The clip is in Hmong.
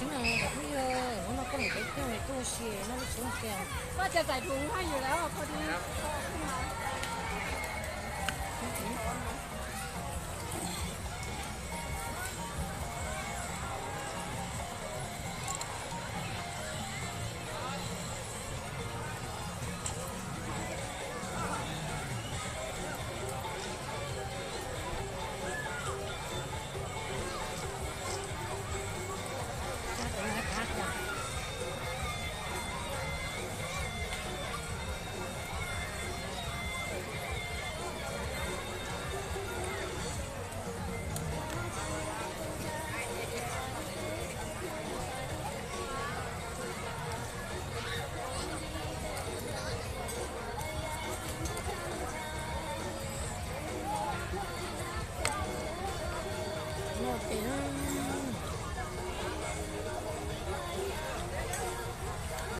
Hnub no koj mus peb caug tuaj si no, peb tsis ua ke. Koj tias txais tus haj yus lawm pho di.